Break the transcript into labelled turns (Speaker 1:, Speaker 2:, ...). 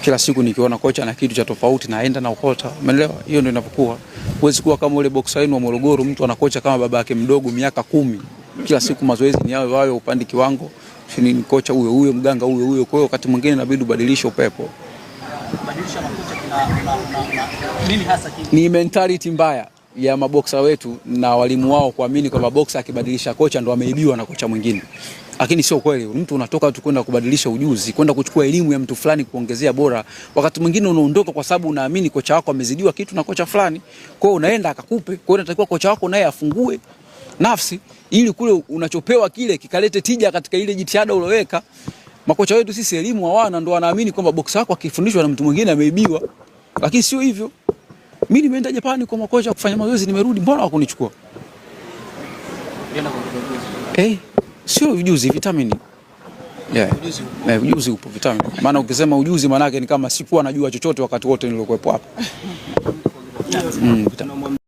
Speaker 1: Kila siku nikiona kocha na kitu cha tofauti naenda na ukota. Umeelewa? Hiyo ndio inapokuwa. Huwezi kuwa kama ule boxer wenu wa Morogoro, mtu anakocha kama baba yake mdogo miaka 10. Kila siku mazoezi ni yao wao, upande kiwango. Ni kocha huyo huyo, mganga huyo huyo. Kwa hiyo wakati mwingine inabidi ubadilishe upepo.
Speaker 2: Kubadilisha makocha kuna nini hasa kini?
Speaker 1: Ni mentality mbaya ya maboksa wetu na walimu wao kuamini kwamba boksa akibadilisha kocha ndo ameibiwa na kocha mwingine. Lakini sio kweli. Mtu unatoka tu kwenda kubadilisha ujuzi, kwenda kuchukua elimu ya mtu fulani kuongezea bora. Wakati mwingine unaondoka kwa sababu unaamini kocha wako amezidiwa kitu na kocha fulani. Kwa hiyo unaenda akakupe. Kwa hiyo unatakiwa kocha wako naye afungue nafsi ili kule unachopewa kile kikalete tija katika ile jitihada uloweka. Makocha wetu sisi elimu hawana, ndo wanaamini kwamba boksa wako akifundishwa na mtu mwingine ameibiwa. Lakini sio hivyo. Mimi nimeenda Japani kwa makocha kufanya mazoezi, nimerudi, mbona hawakunichukua? Sio ujuzi, vitamini. Yeah. Ujuzi upo, vitamini. Maana ukisema ujuzi maana yake ni kama sikuwa najua chochote wakati wote niliokuwepo hapa. Vitamini.